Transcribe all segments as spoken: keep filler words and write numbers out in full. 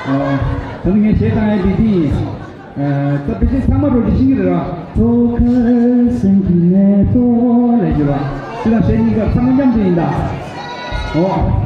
ད་ནི་ངས་གཞས་བཏང་ཡ་དེ་འདི་ཡིན། ད་དཔེ་ཆ་ཚང་མ་རོ་ཅིག་ཤེས་ཀྱི་རེད་ར། ཚོ་ཁ་སེང་གི་མེ་ཏོག་ལས་ཀྱི་ར། དེ་དང་གཞས་གཉིས་ཀ་ཚང་མ་མཉམ་དུ་ཡིན་ད། འོ།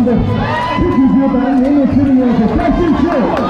ཁྱེད་ཀྱི་བརྗོད་པ་ངས་ནས་ཁྱེད་ཡོངས་སུ་བཀྲ་ཤིས་ཤོག་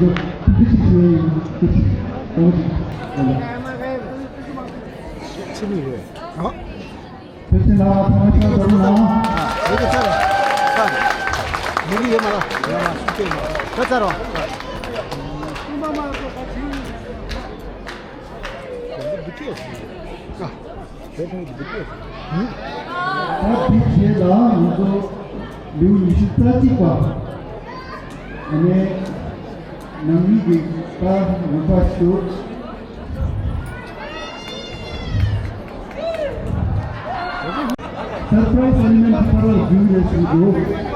ཕྱི་མིག་རེད། ཨ། ཕྱི་ལ་ཕ་མ་ཆ་ཚང་ལ། ཨ། ཡོད་ཚར་རེད། ཚར་རེད། མི་ལི་ཡོད་མ་ལ། ཡོད་མ་སུ་སྐྱེས་མ། ད་ཚར་རོ། འདི་སྐྱེས་སུ། ཨ། ད་དེ་རྗེས་ལ་ང་ཚོ་ལེའུ་ཉི་ཤུ་རྩ་གཅིག་པ། ཨ་ནི་ནང་མི་གི་པར་ངོ་པ་ཞུ། Surprise element ཕར་བརྒྱུད་རེ་ཞུ་རྒྱུ།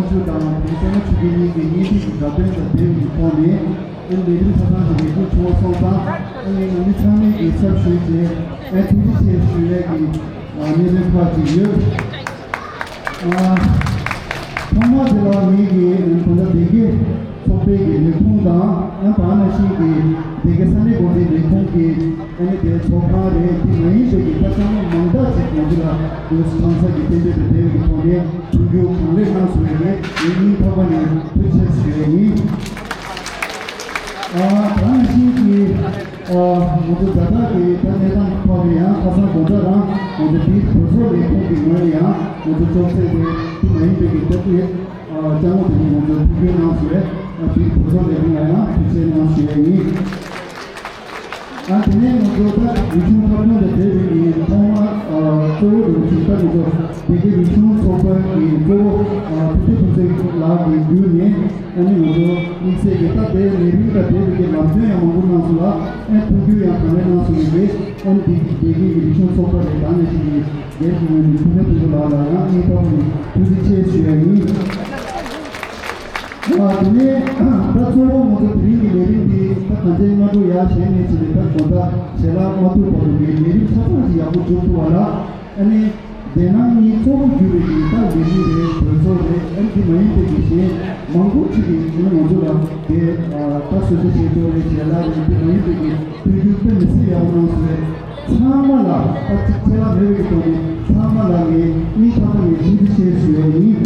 ཆུ་དང་དེ་ཚང་མ་ཆུ་རྒྱལ་གཉིས་ཀྱི་སྙན་ཞུ་གི་དགའ་སྟོན་དང་འབྲེལ་བའི་ཐོག་ནས་ཨ་ནི་ལས་རིམ་ཆ་ཚང་ཞིག་ལེགས་གྲུབ་བྱུང་བ་སོང་ཙང་ཨ་ནི་ང་མི་ཚང་མས་ཀྱི་ཚབ་ཞུས་ཏེ་ཨ་ཐུགས་རྗེ་ཆེ་ཞུ་ཡས་ཀྱི་ཨ་གནད་དོན་ཁག་ཅིག་ཡོད། ཨ་ཐོག་མ་དེ་ལ་ངེད་ཀྱི་ཨ་ནི་ད་ལྟ་སྡེ་དགེ་ཚོགས་པའི་གི་ལས་ཁུངས་དང་ཨ་ནི་ད་ནང་བཞིན་གྱི་སྡེ་དགེ་ས་གནས་འགོ་འཛིན་ལས་ཁུངས་ཀྱི་ཨ་ནི་དེ་ཚོགས་ཁང་རེད། དེ་མ་ཡིན་པའི་གི་ད་ཚང་མ་མང་དག་ཅིག་ང་ཚོ་ལ་དུ་ཁང་གསར་གྱི་རྟེན་འབྲེལ་དང་འབྲེལ་བའི་ཐོག་ནས་མཐུན་འགྱུར་གང་ལེགས་གནང་སོང་བའི་གི་ངས་སྙིང་ཐག་པ་ནས་ཐུགས་རྗེ་ཆེ་ཞུ་ཡས་ཡིན། ཨ་ད་ནང་བཞིན་གྱི་ཨ་ང་ཚོ་ཛ་དྲག་གི་ད་གནས་སྟངས་ཐོག་ནས་ཡང་ཁ་སང་དགོང་དག་རང་ང་ཚོ་དེའི་གྲོས་ཚོགས་ལས་ཁུངས་ཀྱི་ངོས་ནས་ཡང་ང་ཚོ་ཅོག་ཙེ་དེ་དེ་མ་ཡིན་པའི་གི་ལྟ་བུ་ཨ་ཅང་མོ་དེ་ནས་ང་ཚོ་ཐུགས་རྒྱུས་གནང་སོང་བས་ཨ་དེའི་གྲོས་ཚོགས་ལས་ཁུངས་ལ་ཡང་ཐུགས་རྗེ་གནང་ཞུ་ཡས་ཡིན། ཨ་དེ་ནས་ང་ཚོ་ད་རིག་གཞུང་འཁྲབ་སྟོན་དང་འབྲེལ་བའི་གི་ཐོག་མ་ཨ་གཙོ་བོ་རུ་ཞིག་ད་ང་ཚོ་སྡེ་དགེ་རིག་གཞུང་ཚོགས་པ་གི་གཙོ་བོ་ཨ་ཐུབ་བསྟན་ཕུན་ཚོགས་ལགས་ཀྱི་བརྒྱུད་ནས་ཨ་ནི་ང་ཚོ་དམིགས་བསལ་གྱི་ད་ལྟའི་ལས་རིམ་དང་འབྲེལ་བའི་གི་ལམ་སྟོན་ཡང་མང་པོ་གནང་སོང་ལ་ཨ་ཐུགས་རྒྱུས་ཡང་གང་ལེགས་གནང་སོང་བའི་གི་ཨ་ནི་སྡེ་དགེ་རིག་གཞུང་ཚོགས་པ་ལས་ད་ནས་ཤིག་གི་རྒན་གྱི་ངོས་ནས་ཐུབ་བསྟན་ཕུན་ཚོགས་ལགས་ལ་ཡང་སྙིང་ཐག་པ་ནས་ཐུགས་རྗེ་ཆེ་ཞུ་ཡ་ཡིན། ཨ་དེ་ནས་ད་གཙོ་བོ་ང་ཚོ་དེ་རིང་གི་ལས་རིམ་འདི་ད་གང་ཅིའི་སྔ་དྲོ་ཡར་བཞེངས་ནས་བྱས་ནས་ད་དགོང་དག་ཞལ་ལག་མ་ཐུག་བར་དུ་ངས་ལས་རིམ་ཆ་ཚང་ཞིག་ཡག་པོ་སྒྲུབ་ཐུབ་པ་ལ་ཨ་ནི་བདེ་སྣང་གཉིས་གཙོ་བོ་གྱུར་པའི་གི་ད་ལས་རིམ་རེད། གྲོས་ཚོགས་རེད། ཨ་ནི་དེ་མ་ཡིན་པའི་གི་གཞན་མང་པོ་ཅིག་གིས་ང་ཚོ་ལ་དེ་ད་གསོལ་ཇ་བཞེས་ཕྱོགས་རེད། ཞལ་ལག་རེད། དེ་མ་ཡིན་པའི་གི་ཐུགས་རྒྱུས་དཔེ་མི་སྲིད་ཡག་པོ་གནང་སོང་བས། ཚང་མ་ལ་ད་གཅིག་ཁྱད་པར་མེད་པའི་ཐོག་ནས་ཚང་མ་ལ་ངས་སྙིང་ཐག་པ་ནས་ཐུགས་རྗེ་ཆེ་ཞུ་ཡ་ཡིན།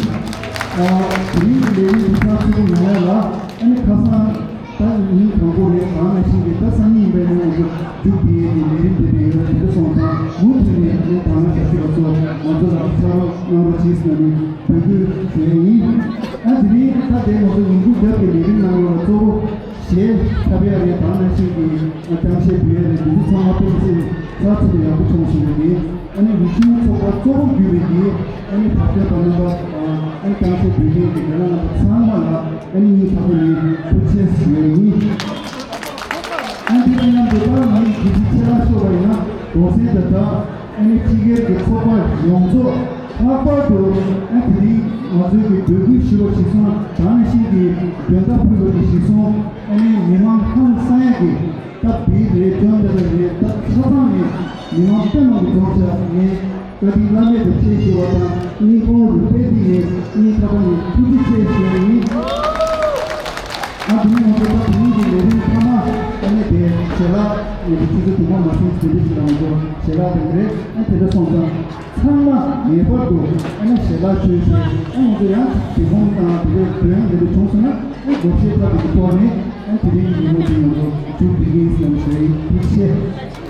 ཨ་དེ་རིང་གི་ལས་རིམ་འདི་ཚར་ཚུན་ཡོང་ཡ་ལ་ཨ་ནི་ཁ་སང་ད་ཉིན་དང་པོ་རེད། ད་ནང་བཞིན་གྱི་ད་སང་ཉིན་ཡིན་པའི་ནང་ང་ཚོ་མཇུག་སྒྲིལ་ཡས་ཀྱི་ལས་རིམ་དེ་འདྲ་ཡོད་རེད། དེ་འདྲ་སོང་ཙང་མུ་མཐུད་ནས་ཨ་ནི་ད་ང་ཞབས་ཕྱི་བ་ཚོ་ང་ཚོ་ལ་ཕྱག་རོགས་གནང་རོགས་གྱིས་ཟེར་ནས་འབོད་སྐུལ་ཞུ་ཡ་ཡིན། ཨ་དེ་རིང་ད་དེ་ང་ཚོ་ཉིན་གུང་རྒྱབ་ཀྱི་ལས་རིམ་ནང་ལོགས་ལ་གཙོ་བོ། གཞས་འཁྲབ་ཡ་རེད། ད་ནང་བཞིན་གྱི་རྐྱང་གཞས་འབུལ་ཡ་རེད། འདི་ཚོ་ཚང་མ་དཔེ་མི་སྲིད་ཚགས་ཚུད་དུ་ཡག་པོ་བྱུང་སོང་བ་རེད། ཨ་ནི་རིག་གཞུང་ཚོགས་པ་གཙོ་བོ་གྱུར་པའི་གི་ཨ་ནི་འཁྲབ་སྟོན་པ་རྣམ་པ་དང་ཨ་ནི་རྐྱང་གཞས་འབུལ་མཁན་གྱི་སྒེར་ལངས་རྣམ་པ་ཚང་མ་ལ་ཨ་ནི་སྙིང་ཐག་པ་ནས་ཐུགས་རྗེ་ཆེ་ཞུ་ཡ་ཡིན། ཨ་ནི་དེ་མཉམ་དུ་ད་ང་ཡི་གུས་བརྩི་ཆེ་ལ་ཤོར་བ་ཡིན་ན་གོང་གསལ་དང་འདྲ། ཨ་ནི་སྤྱི་སྒེར་གྱི་ཚོགས་པ་ཡོངས་རྫོགས་ལྷག་པར་དུ་ཨ་དེ་རིང་ང་ཚོའི་གི་འབོད་སྐུལ་ཞུ་བ་གཞིར་བཟུང་། ད་ནང་བཞིན་གྱི་མགྲོན་བརྡ་ཕུལ་བ་གི་གཞིར་བཟུང་། ཨ་ནི་མི་མང་ཧང་སང་ཡ་གི་ད་བིར་རེད། ཅོན་ཏེ་རེད། ད་ཆ་ཚང་ནས་མི་མང་དཔེ་མང་གི་ཚོགས་བཅར་ནས་བཀའ་དྲིན་བླ་མེད་དུ་ཆེ་ཞུ་བ་དང་། སྙིང་ཁོང་རུས་པའི་གཏིང་ནས་སྙིང་ཐག་པ་ནས་ཐུགས་རྗེ་ཆེ་ཞུ་བ་ཡིན། ཨ་དེ་ནས་ང་ཚོ་ད་དེ་རིང་གི་ལས་རིམ་མཐའ་མ་ཨ་ནི་དེ་ཞལ་ལག་ང་ཚོ་ཆུ་ཚོད་དུ་མ་མ་སོང་དེ་འདྲ་ཞིག་ལ་ང་ཚོ་ཞལ་ལག་དེ་འདྲ་རེད། ཨ་དེ་འདྲ་སོང་ཙང་། ཚང་མ་ངེས་པར་དུ་ཨ་ནི་ཞལ་ལག་མཆོད་བྱས། ཨ་ང་ཚོ་ཡང་དེ་གོང་དང་དེ་འདྲའི་དོན་དེ་འདྲ་བྱུང་སོང་ན་ཨ་སྒོར་གཞས་འཁྲབ་པའི་ཐོག་ནས་ཨ་དེ་རིང་གི་ཉིན་མོ་དེ་ང་ཚོ་མཇུག་སྒྲིལ་གྱི་ཡིན་ཟེར་ནས་ཞུ་ཡ་ཡིན། ཐུགས་རྗེ་ཆེ།